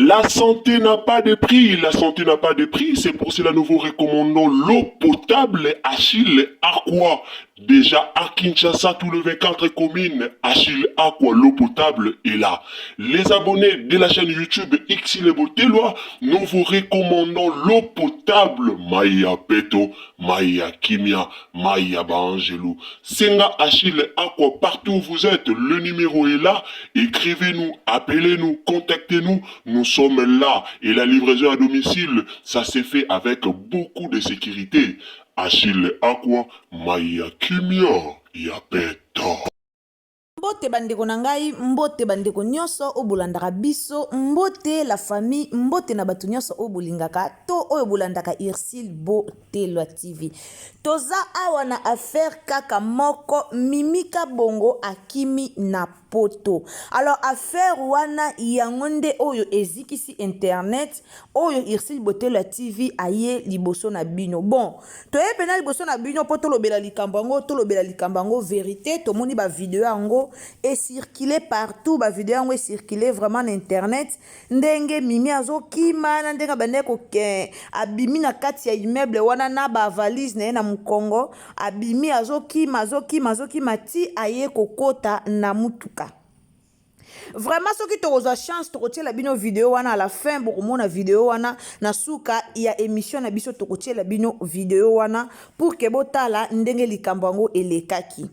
La santé n'a pas de prix, la santé n'a pas de prix, c'est pour cela nous vous recommandons l'eau potable Achille Aqua. Déjà à Kinshasa, tous les 24 communes, Achille Aqua, l'eau potable est là. Les abonnés de la chaîne YouTube Xile Botelwa, nous vous recommandons l'eau potable Maya Peto, Maya Kimia, Maya Baangelou. Senga Achille Aqua, partout où vous êtes, le numéro est là. Écrivez-nous, appelez-nous, contactez-nous. Nous sommes là. Et la livraison à domicile, ça s'est fait avec beaucoup de sécurité. Achille Aqua, Maya Kimia, ya Peto. Mbote bandeko na ngai, mbote bandeko nyonso oyo bolandaka biso, mbote la famille, mbote na bato nyonso oyo bolingaka to oyo bolandaka Ursule Botelwa TV. Toza awa na affaire kaka moko, Mimi Kabongo akimi na poto. Alors affaire wana yango nde oyo ezikisi internet, oyo Ursule Botelwa TV aye liboso na bino. Bon, toye mpena liboso na bino mpo tolobela likambo yango, tolobela likambo yango vérité. Tomoni bavideo yango ecircule partout, bavideo yango ecircule vraiment na internet, ndenge Mimi azokima na ndenge abandaki koke, abimi na kati ya immeuble wana na bavalise na ye na mokongo, abimi azokima, azokima, azokima ti aye kokota na mutuka. Vraiment, soki tokozwa chance, tokotiela bino video wana à la fin. Bokomona video wana na suka ya émission na biso. Tokotiela bino video wana pour que botala ndenge likambo yango elekaki.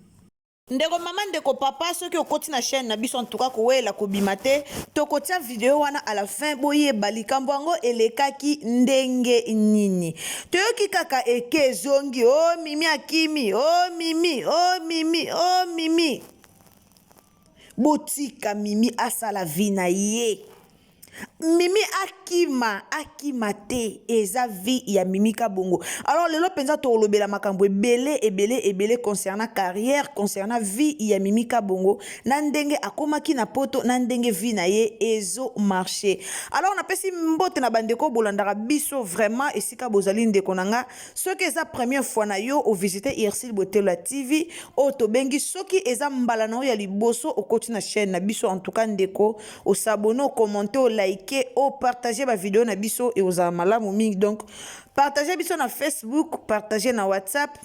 Ndeko mama, ndeko papa, soki okoti na chaîne na biso, antuka kowela kobima te. Tokotia video wana à la fin, boyeba likambo yango elekaki ndenge nini. Toyoki kaka eke ezongi: o Mimi akimi, o Mimi, o Mimi, o Mimi. Botika Mimi asala vie na ye. Mimi akima, akima te, eza vie ya Mimi Kabongo. Alors lelo mpenza tokolobela makambo ebele ebele ebele concernant carrière, concernant vie ya Mimi Kabongo, na ndenge akomaki na poto, na ndenge vie na ye ezomarche. Alors napesi mbote na bandeko bolandaka biso vraiment esika bozali. Ndeko na nga, soki eza première fois na yo ovisite Ursule Botelwa TV oyo tobengi, soki eza mbala na oyo ya liboso okoti na chaîne na biso, en tout cas ndeko, os'abonner, ocommenter, olike, opartage bavideo na biso, ekozala malamu mingi. Donc partage biso na Facebook, partage na WhatsApp,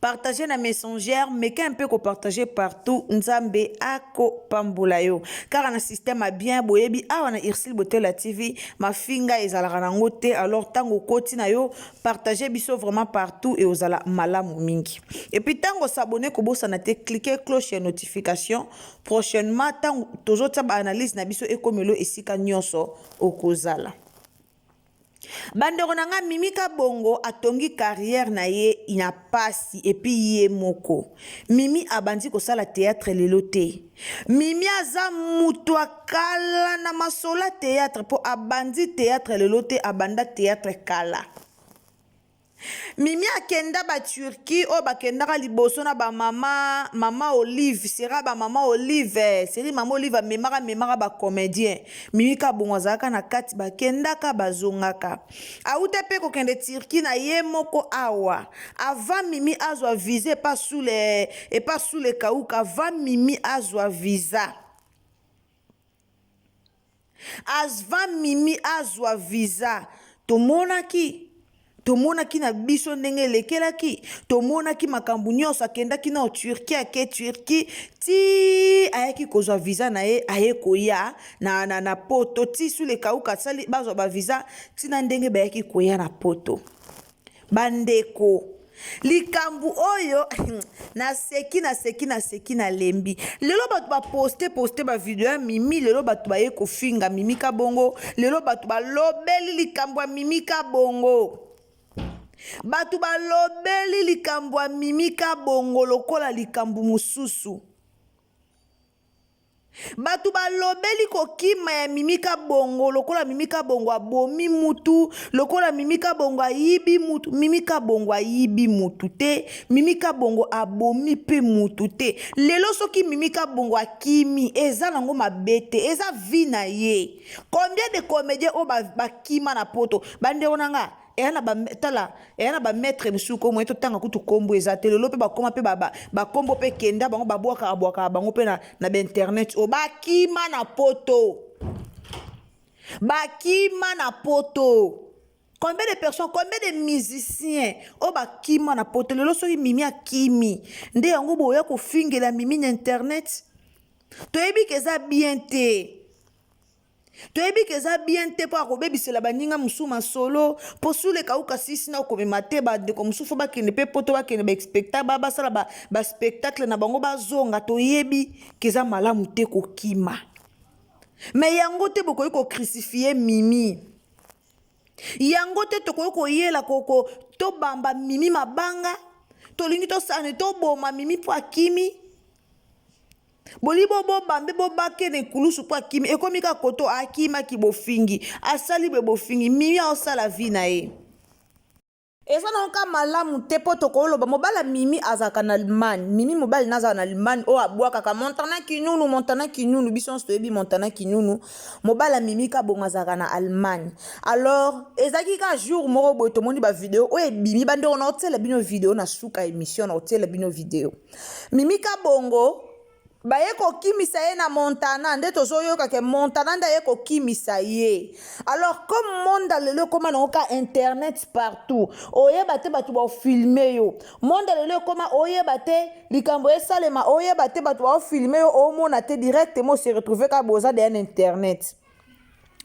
partage na Messenger, meka mpe kopartage partout. Nzambe akopambola yo kaka na système ya bien. Boyebi awa na Ursule Botelwa TV, mafinga ezalaka nango te. Alors ntango okoti na yo, partage biso vraiment partout, ekozala malamu mingi. Et puis ntango os'abonner, kobosana te, clique cloche ya notification. Prochainement ntango tozotia baanalyse na biso, ekomelo esika nyonso okozala. Bandeko na nga, Mimi Kabongo atongi carrière na ye na pasi. Et puis ye moko Mimi abandi kosala théâtre lelo te. Mimi aza moto akala na masolo ya théâtre, mpo abandi théâtre lelo te, abanda théâtre kala. Mimi akenda baTurquie oyo bakendaka liboso na bamama, mama Olive sera, bamama Olive seri, mama Olive amemaka memaka bacomédien. Mimi Kabongo azalaka na kati, bakendaka, bazongaka. Auta mpe kokende Turquie na ye moko awa. Avant Mimi azwa visa epa Sule Kauka, avant Mimi azwa visa, avant Mimi azwa visa, tomonaki na biso ndenge elekelaki, tomonaki makambo nyonso. Akendaki na Turquie, ake Turquie ti ayaki kozwa visa na ye, aye koya na poto ti Sule Kauka asali bazwa bavisa, ntina ndenge bayaki koya na poto. Bandeko, likambo oyo naseki, naseki, naseki, nalembi. Lelo bato baposte poste bavideo ya Mimi, lelo bato baye kofinga Mimi Kabongo, lelo bato balobeli likambo ya Mimi Kabongo, bato balobeli likambo ya Mimi Kabongo lokola likambo mosusu. Bato balobeli kokima ya Mimi Kabongo lokola Mimi Kabongo abomi mutu, lokola Mimi Kabongo ayibi mutu. Mimi Kabongo ayibi mutu te, Mimi Kabongo abomi mpe mutu te. Lelo soki Mimi Kabongo akimi, eza nango mabe te, eza vie na ye. Combien de comédien oyo bakima na poto? Bandeko na nga, eya na tala, eya na bamaître mosusu ko moye totanga kutu nkombo eza te. Lelo mpe bakóma mpe bakombo mpe kenda bango, babwakaka bwakaka bango mpe na bainternet oyo bakima na poto. Bakima na poto. Combien de personnes, combien de musiciens oyo bakima na poto lelo soki Mimi akimi nde yango boya kofingela Mimi na internet? Toyebi ke eza bien te. Toyebi ke eza bien te mpo akobebisela baninga mosusu masolo mpo sule kauka sisi na okomema te bandeko mosusu fo bakende mpe poto bakende baspectacle basala baspectacle na bango bazonga. Toyebi ke eza malamu te kokima, me yango te bokoki kocrucifie Mimi, yango te tokoki koyela koko tobamba Mimi mabanga. Tolingi tosane toboma Mimi mpo akimi. Bolingi bobambe bobake na ekulusu mpo akimi. Ekomi kaka koto akimaki, bofingi, asali boye, bofingi. Mimi aosala vie na ye, eza nango ka malamu te mpo tokoloba mobali ya Mimi azalaka na Allemagne. Mimi mobali na azalaka na Allemagne oyo abwakaka Montana Kinunu, Montana Kinunu. Biso nyonso toyebi Montana Kinunu, mobali ya Mimi Kabongo azalaka na Allemagne. Alors ezalaki kaka jour moko boye tomoni bavideo oyo ebimi. Bandeko, na otiela bino video na suka émission, na otiela bino video. Mimi Kabongo baye kokimisa ye na Montana, nde tozoyoka ke Montana nde aye kokimisa ye. Alors comme monde lelo ekóma nango ka internet partout, oyeba te bato baofilme yo. Monde lelo ekóma oyeba te likambo esalema, oyeba te bato baofilme yo, omona te, directement ose retrouve kaka boza deya na internet.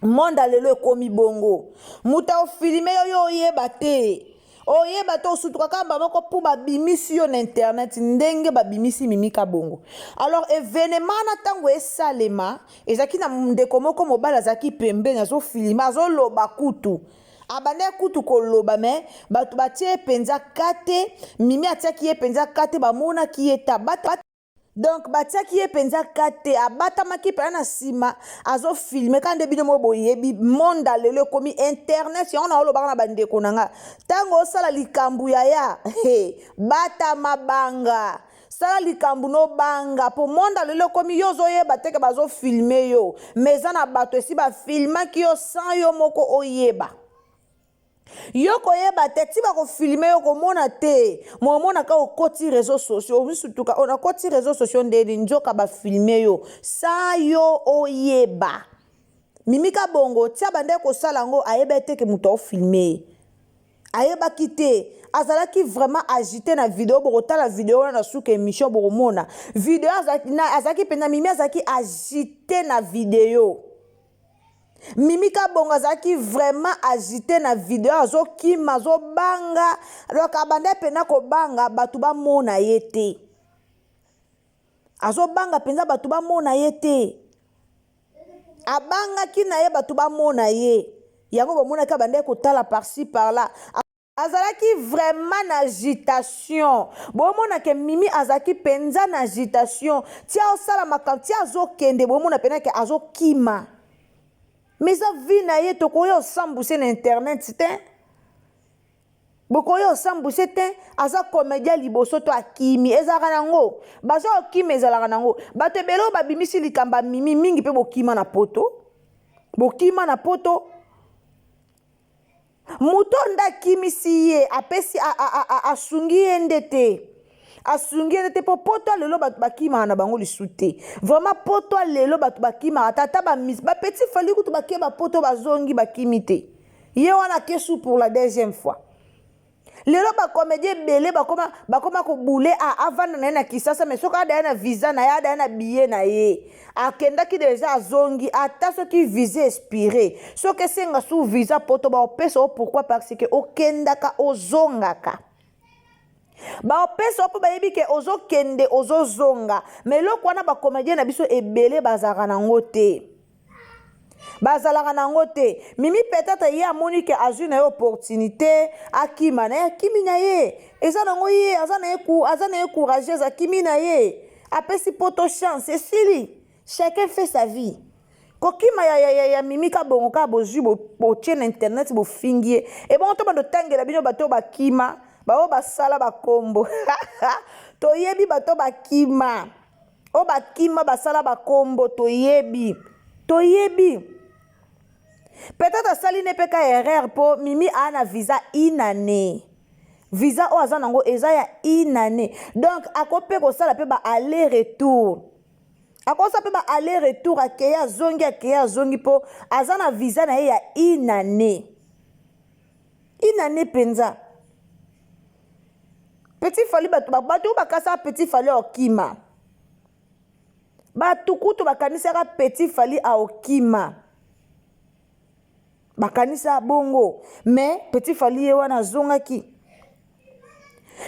Monde lelo ekomi bongo, moto aofilme yo, yo oyeba te, oyeba te, osutuka kaka moko mpo babimisi yo na internet ndenge babimisi Mimi Kabongo. Alors événement na ntango esalema, ezalaki na ndeko moko mobali azalaki pembeni, azofilme, azoloba kutu, abandaki kutu koloba, me bato batie ye mpenza ka te. Mimi atiaki ye mpenza ka te, bamonaki ye ta bata. Donc batiaki ye mpenza ka te, abatamaki mpenza na nsima, azofilme kaka nde bino moko boyebi. Monde lelo ekomi internet, yango na olobaka na bandeko na nga: ntango osala likambo yaya, hey, batama, banga, sala likambo nobanga, mpo monde lelo ekomi yo ozoyeba te ke bazofilme yo, mais eza na bato esi bafilmaki yo sans yo moko oyeba. Yo koyeba te ti bakofilme yo, komona te, momonaka okoti réseau sociaux, omisutuka nakoti réseau sociaux ndeni, nzoka bafilme yo sans yo oyeba. Mimi Kabongo tia bande kosala yango, ayeba te ke moto aofilme ye, ayebaki te. Azalaki vraiment agité na video. Bokotala video wana na suka émission, bokomona video. Azalaki mpenza, Mimi azalaki agité na video. Mimi Kabongo azalaki vraiment agité na video, azokima, azobanga. Donc abanda mpena kobanga bato bamona ye te, azobanga mpenza bato bamona ye te, abangaki na ye bato bamona ye. Yango bomonaki abandaki kotala par-ci par-là, azalaki vraiment na agitation. Bomona ke Mimi azalaki mpenza na agitation ti aosala makambo, ti azokende, bomona mpena ke azokima. Mais eza vie na ye, tokoya osambwise na internet te, bokoya osambwise te. Aza comédien liboso to akimi, ezalaka nango, baza kokima, ezalaka nango. Bato ebele oyo babimisi likambo ya Mimi mingi mpe bokima na poto, bokima na poto. Moto nde akimisi ye, apesi, asungi ye nde te, asungi ye nde te, mpo poto lelo bato bakimaka na bango lisu te. Vraiment, poto lelo bato bakimaka tata bapetit Fally kutu bake bapoto, bazongi, bakimi te. Ye wana akesu pour la deuxième fois. Lelo bacomédien ebele bakoma, bakoma kobule a avanda na ye na Kisasa, mais soki adaya na visa na ye, adaya na billet na ye, akendaki deja, azongi. Ata soki visa expiré, soki esenga su visa poto, baopesa o. Pourquoi? Parce que okendaka, ozongaka, baopesa o mpo bayebi ke ozokende, ozozonga. Mais eloko wana bacomédien na biso ebele bazalaka nango te, bazalaka nango te. Mimi peut-être ye amoni ke azwi na ye opportunité akima na ye, akimi na ye, eza nango ye aza na ye courageuse, akimi na ye, apesi poto chance, esili. Chacun fait sa vie. Kokima ya Mimi Kabongo kaka bozwi, botie na internet, bofingi ye. Ebongo to bando otangela bino bato oyo bakima, baoyo basala bakombo. Toyebi bato bakima, oyo bakima basala bakombo, toyebi, toyebi. Peut-être asali ne mpe ka erreur, mpo Mimi aa na visa une année. Visa oyo aza nango eza ya une année, donc ako mpe kosala mpe ba aller retour. Akosa mpe ba aller retour, akei azongi, akei azongi, mpo aza na visa na ye ya une année, une année mpenza. Petit Fally, bato bato oyo bakasaka Petit Fally aokima, bato kutu bakanisaka Petit Fally aokima, bakanisa bongo, mais Petit Fally ye wana azongaki.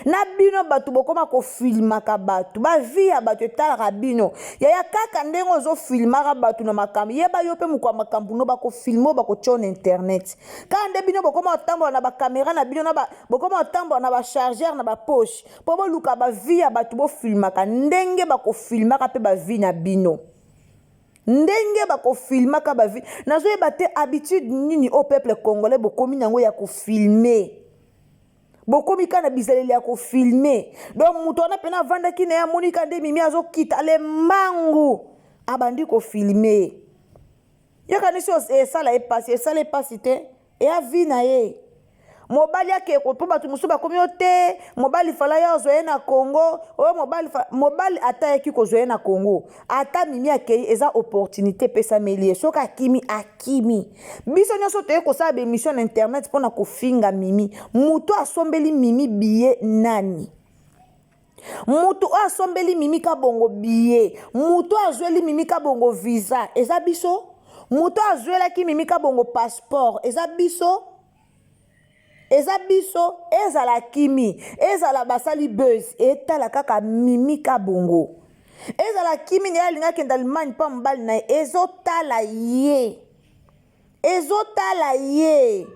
Na bino bato bokoma kofilmaka bato, bavie ya bato etalaka bino. Yaya, kaka ndenge ozofilmaka bato na makambo, yeba yo mpe mokwa makambo no bakofilme oyo bakotia na internet. Kaka nde bino bokoma kotambola na bacaméra na bino, bokoma kotambola na bachargeur na bapoche mpo boluka bavie ya bato bofilmaka, ndenge bakofilmaka mpe bavie na bino, ndenge bakofilmaka bavie. Nazoyeba te habitude nini oyo peuple congolais bokomi nango ya kofilme. Bokomi kaka na bizaleli ya kofilme. Donc moto wana mpena avandaki na ye, amoni kaka nde Mimi azokita le mbangu, abandi kofilme. Yokanisi esala ye pasi, esala ye pasi te, eya vie na ye. Mobali akeko mpo bato mosusu bakomi yo te, mobali fala ye azwa ye na Congo. Oyo mobali, mobali ata ayaki kozwa ye na Congo, ata Mimi akei, eza opportunité epesameli ye. Soki akimi, akimi. Biso nyonso toye kosala baémission na internet mpona kofinga Mimi. Moto asombeli Mimi billet nani? Moto oyo asombeli Mimi Kabongo billet, moto azweli Mimi Kabongo visa, eza biso? Moto azwelaki Mimi Kabongo passeport, eza biso? Eza biso? Ezala kimi, ezala basali buzz, etala kaka Mimi Kabongo. Ezala kimi na ye, alingi akende Allemagne mpa mobali na ye, ezotala ye, ezotala ye,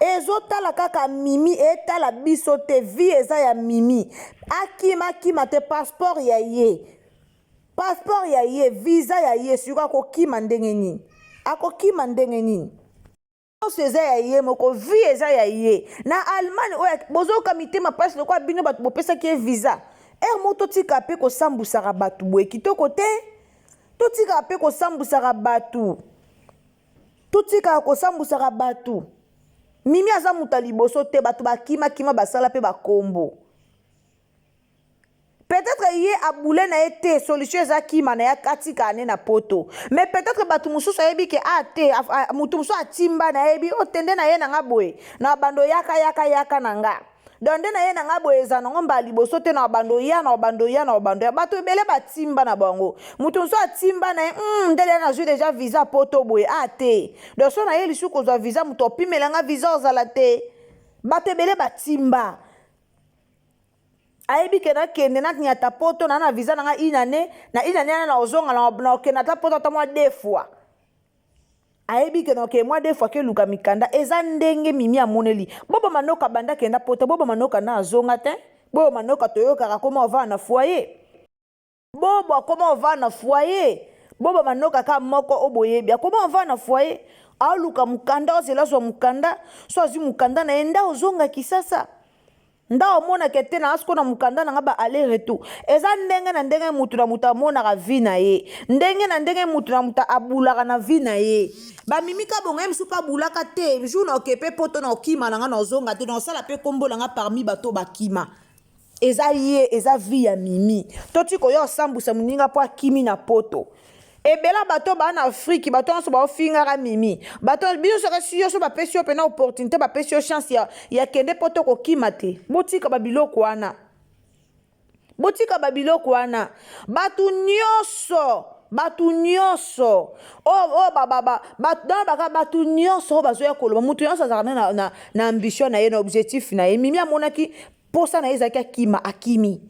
ezotala kaka Mimi, etala biso te. Vie eza ya Mimi. Akima, akima te, passeport ya ye, passeport ya ye, visa ya ye. Sikoyo akokima ndenge nini? Akokima ndenge nini? Nyonso eza ya ye moko, vie eza ya ye na Allemagne. Oyo bozoyoka mitema mpasi lokola bino bato bopesaki ye visa. Ere moko totika mpe kosambwisaka bato boye, kitoko te. Totikaka mpe kosambwisaka bato, totikaka kosambwisaka bato. Mimi aza moto ya liboso te. Bato bakimakima, basala mpe bakombo. Peut-être ye abule na ye te, solution eza kima na ye, atikala ne na poto. Mais peut-être bato mosusu ayebi ke a te, moto mosusu atimba na yebi o tende na ye na nga boye na bando yaka yaka yaka na nga. Donc nde na ye na nga boye, eza nango mbala liboso te na bando ya, na bando ya, na bando ya. Bato ebele batimba na bango. Moto mosusu atimba na ye, ndele nazwi déjà visa poto boye a te. Donc so na ye lisusu kozwa visa, moto opimela nga visa ozala te. Bato ebele batimba. Ayebi ke nakende nanyata poto na visa na nga une année, na une année wana na ozonga, na okende ata poto ata mwa deux fois. Ayebi ke na okende mwa deux fois, keluka mikanda. Eza ndenge Mimi amoneli Bobo Manoka banda akenda poto. Bobo Manoka na azonga te. Bobo Manoka toyokaka koma ovanda na foyer. Bobo akoma ovanda na foyer. Bobo Manoka ka moko oyo boyebi akoma ovanda na foyer, aluka mokanda, ozela azwa mokanda. So azwi mokanda na ye, nda ozonga Kisasa, nda omonaka te na asiko na mokanda na nga ba aller retour. Eza ndenge na ndenge mutu na mutu amonaka vie na ye, ndenge na ndenge mutu na mutu abulaka na vie na ye. Bamimi Kabongo ye mosusu mpe abulaka te. Jour na oke mpe poto, na okima na nga, na ozonga te, na osala mpe kombo na nga parmi bato bakima. Eza ye, eza vie ya Mimi. Toti koya osambwisa moninga mpo akimi na poto. Ebela bato baa na Afrike, bato nyonso baofingaka Mimi. Bato bino, soki si yo so bapesi yo mpena opportunité, bapesi yo chance ya kende poto, kokima te. Botika babiloko wana, botika babiloko wana. Bato nyonso, bato nyonso oyo baka, bato nyonso oyo bazoya koloba, moto nyonso azalaka na ambition na ye, na objectif na ye. Mimi amonaki posa na ye ezalaki akima, akimi.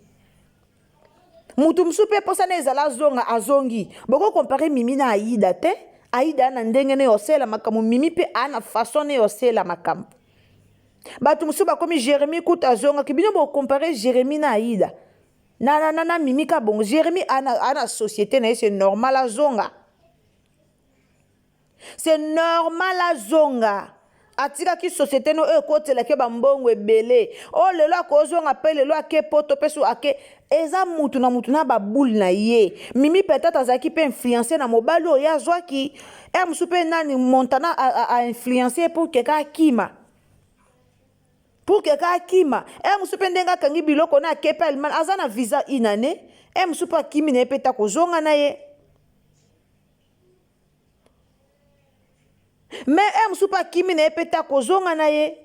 Mutu mosusu mpe mposa na ezala azonga, azongi. Bokocomparer Mimi na Aida te. Aida na ndenge na ye osala makambo, Mimi mpe aa na façon na ye osala makambo. Bato mosusu bakomi Jérémi kuta azongaki. Bino bocomparer Jérémi na Aida na Mimi Kabongo. Jérémi ana société na ye, c'est normal azonga, c'est normal azonga. Atikaki société no oyo ekotelaki bambongo ebele oyo lelo akozonga mpe lelo ake poto mpe so ake. Eza mutu na mutu na babule na ye. Mimi peut-être azalaki mpe influence na mobali oyo ye azwaki ere mosusu mpe nani Montana ainfluence ye pour keka akima, pour keka akima. Ere mosusu mpe ndenge akangi biloko na ake mpe Allemagne, aza na visa une année. Ere mosusu mpe akimi na ye mpe ta kozonga na ye. Mais e mosusu mpe akimi na ye mpe te, akozonga na ye.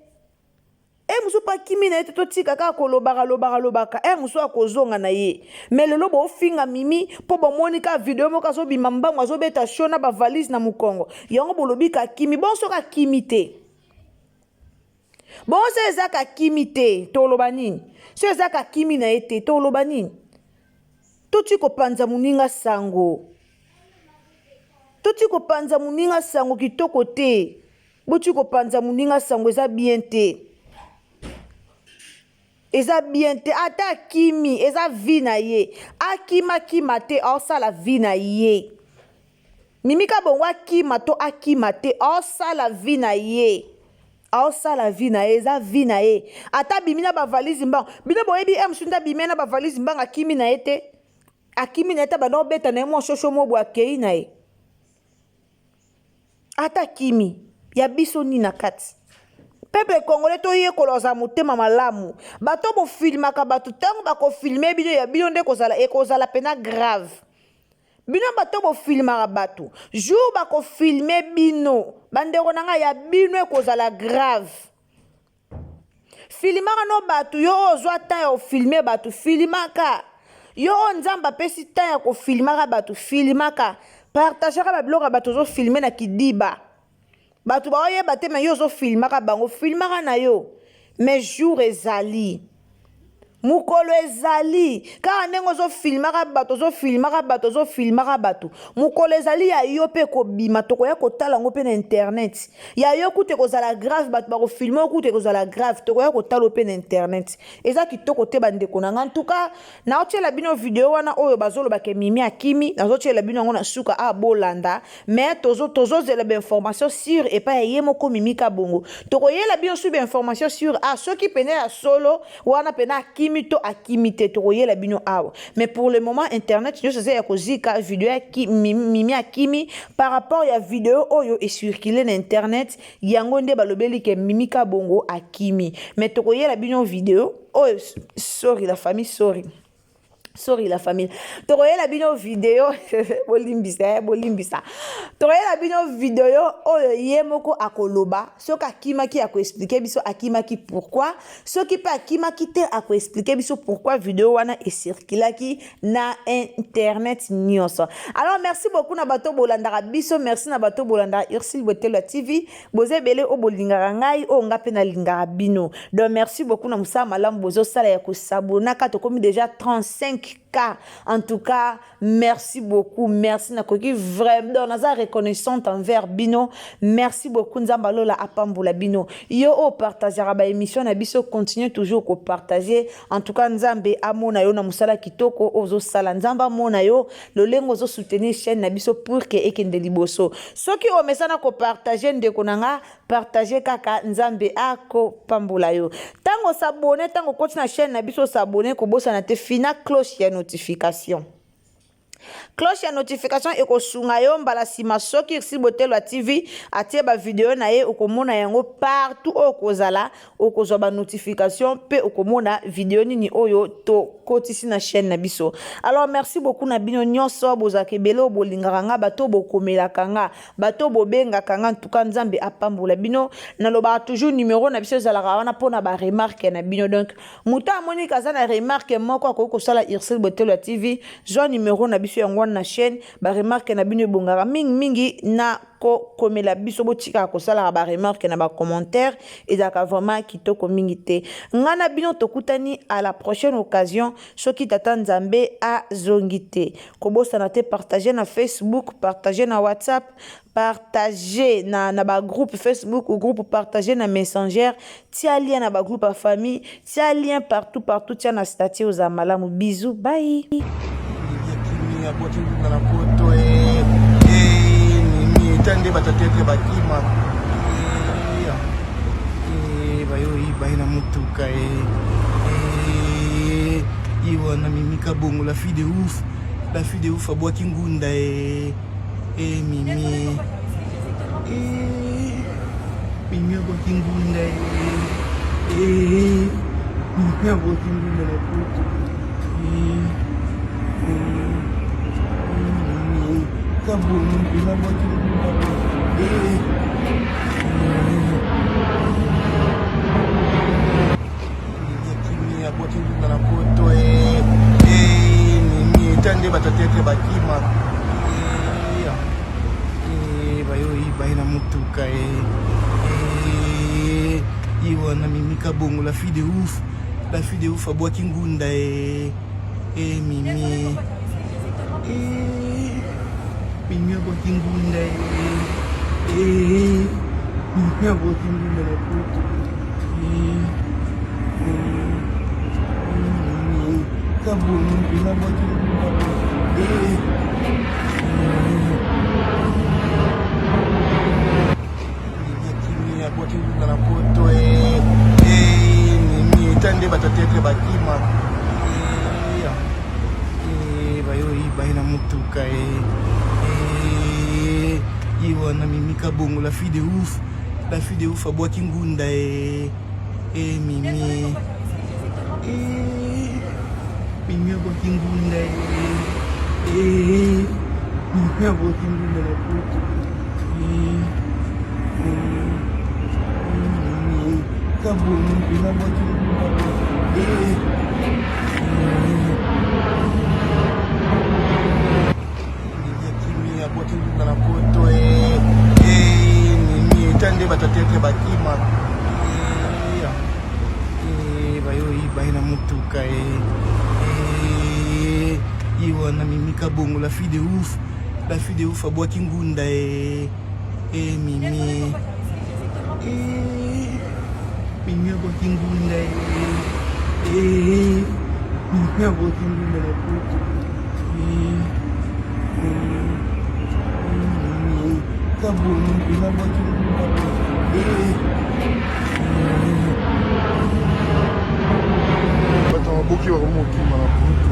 E mosusu mpe akimi na ye te, totika kaka kolobaka lobaka lobaka. E mosusu akozonga na ye. Mais lelo bofinga Mimi mpo bomoni kaka video moko azobima mbangu, azobeta show na bavalise na mokongo, yango bolobi ka akimi. Bon, soki akimi te, bongo so eza kakimi te, toloba nini? So eza kakimi na ye te, toloba nini? Toti kopanza moninga sango, toti kopanza moninga sango kitoko te. Boti kopanza moninga sango, eza bien te, eza bien te. Ata akimi, eza vie na ye. Akimakima te, aosala vie na ye. Mimi Kabongo akima to akima te, aosala vie na ye, aosala vie na ye, eza vie na ye. Ata abimi na bavalise mbango, bino boyebi e mosusu nde abimi na bavalise mbango, akimi na ye te, akimi na ye te, banda obeta na ye mwa shosho mobwe, akei na ye. Ata akimi, ya biso nini na kati? Peuple congolais, toyekola kozala motema malamu. Bato bofilmaka bato, ntango bakofilme bino, ya bino nde ekozala, ekozala mpena grave. Bino bato bofilmaka bato, jour bakofilme bino, bandeko na ngai, ya bino ekozala grave. Filimaka no bato, yo oyo ozwa temps ya ofilme bato, filimaka. Yo oyo Nzambe apesi temps ya kofilmaka bato, filimaka, partageaka babiloko ya bato. Ozofilme na kidiba, bato baoyeba te, me yo ozofilmaka bango, filmaka na yo. Mais jour ezali, mokolo ezali, kaka ndenge ozofilmaka bato, ozofilmaka bato, ozofilmaka bato, mokolo ezali ya yo mpe ekobima. Tokoya kotala yango mpe na internet. Ya yo kutu ekozala grave, bato bakofilme yo kutu ekozala grave, tokoya kotala mpe na internet. Eza kitoko te, bandeko na nga. Ntuka naotiela bino video wana oyo bazolobaka Mimi akimi, nazotiela bino yango na suka a bolanda. Mais tozozela bainformation sur epai ya ye moko Mimi Kabongo. Tokoyela bino su bainformation sur a soki pene ya solo wana pene akimi to akimi te, tokoyela bino awa. Mais pour le moment, internet nyonso eza ya kozika video ya Mimi akimi. Par rapport ya video oyo ecircule na internet, yango nde balobeli ke Mimi Kabongo akimi. Mais tokoyela bino video oyo. Sorry la famille, sorry, sorry la famille, tokoyela bino video, bolimbisa, bolimbisa. Tokoyela bino video oyo ye moko akoloba soki akimaki, akoexplike biso akimaki pourquoi. Soki mpe akimaki te, akoexplike biso pourquoi video wana ecirculaki na internet nyonso. Alors merci beaucoup na bato bolandaka biso, merci na bato bolandaka Ursile Botelo ya TV. Boza ebele oyo bolingaka ngai, oyo nga mpe nalingaka bino. Donc merci beaucoup na mosala malamu bozosala ya kosabonaka. Tokomi déjà 35K. En tout cas merci beaucoup, merci, nakoki vraiment, donc naza reconnaissante envers bino. Merci beaucoup, Nzambe alola apambola bino. Yo oyo partageaka baémission na biso, continue toujours kopartage. En tout cas Nzambe amona yo na mosala kitoko ozosala, Nzambe amona yo lolenge ozosoutenir chaîne na biso pour ke ekende liboso. Soki omesana kopartage, ndeko na nga, partage kaka, Nzambe akopambola yo. Ntango osabone, ntango okoti na chaîne na biso, osabone, kobosana te fina cloche ya notification. Cloche ya notification ekosunga yo mbala nsima soki Ursile Botelo ya TV atie bavideo na ye, okomona yango partout oyo okozala, okozwa banotification mpe okomona video nini oyo tokotisi na chaîne na biso. Alors merci beaucoup na bino nyonso bozalaka ebele oyo bolingaka nga, bato bokomelaka nga, bato bobengaka nga. Ntuka Nzambe apambola bino. Nalobaka toujours, numero na biso ezalaka wana mpona baremarke na bino. Donc moto amoni aza na remarque moko akoki kosala Ursile Botelo ya TV, zwa numero na biso, yango wana na chaîne. Baremarke na bino ebongaka mingimingi na kokomela biso. Botikaka kosalaka baremarke na bacommentaire, ezalaka vraiment kitoko mingi te. Ngai na bino tokutani à la prochaine occasion, soki tata Nzambe azongi te. Kobosana te, partage na Facebook, partage na WhatsApp, partage na bagroupe Facebook, groupe, partage na Messenger, tia lien na bagroupe ya famille, tia lien partout partout, tia na statut. Ozala malamu, bisous, bye. Abwaki ngunga na poto nini eta nde bato tete bakima bayoyiba ye na motuka ye wana. Mimi Kabongo, la fille de ouf, la fille de ouf, abwaki ngunda e Mimi, Mimi abwaki ngunda, Mimi abwaki ngunda na poto. Mimi Kabongo mpena abwaki ngunda. wana Mimi Kabongo, la fille de ouf, la fille de ouf abwaki ngunda e e Mimi e Mimi abwaki ngunda e e Mimi abwaki ngunda na poto e e Mimi Kabongo mpena abwaki ngunda e. Mimi abwaki ngunda na poto eh, eh, Mimi eta nde bato ya teatre bakima eh, eh, bayoyiba ye na motuka eh, eh, ye wana Mimi Kabongo, la fille de ouf, la fille de ouf abwaki ngunda eh, eh, Mimi eh, Mimi abwaki ngunda eh, eh, Mimi abwaki ngunda na poto eh, eh, Mimi Kabongo mpena abwaki ngunda eh, Mimi akimi abwaki ngunda na poto eh, eh, Mimi eta nde bato ya teatre bakima eh, eh, bayoyiba ye na motuka eh, eh, ye wana Mimi Kabongo, la fille de ouf, la fille de ouf abwaki ngunda e e Mimi e Mimi abwaki ngunda e e Mimi abwaki ngunda na poto e e Mimi Kabongo mpena abwaki ngunda e. Bato maboki bakomokima na poto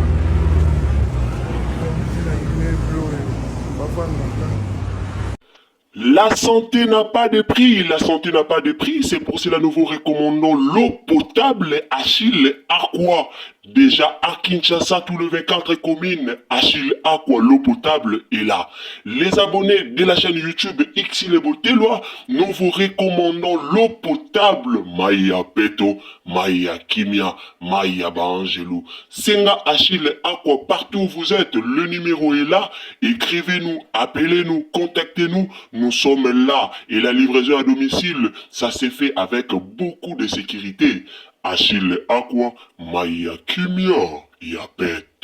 bauti na immeuble oyo bafandaka. La santé n'a pas de prix, la santé n'a pas de prix, c'est pour cela nous vous recommandons l'eau potable Achille Aqua. Déjà à Kinshasa, tout le 24 communes, Achille Aqua, l'eau potable est là. Les abonnés de la chaîne YouTube Xile Botelwa, nous vous recommandons l'eau potable Maya Peto, Maya Kimia, Maya Baangelou. Senga Achille Aqua, partout où vous êtes, le numéro est là. Écrivez-nous, appelez-nous, contactez-nous. Nous sommes là. Et la livraison à domicile, ça s'est fait avec beaucoup de sécurité. Achille Aqua, Maya Kimia, Yapet.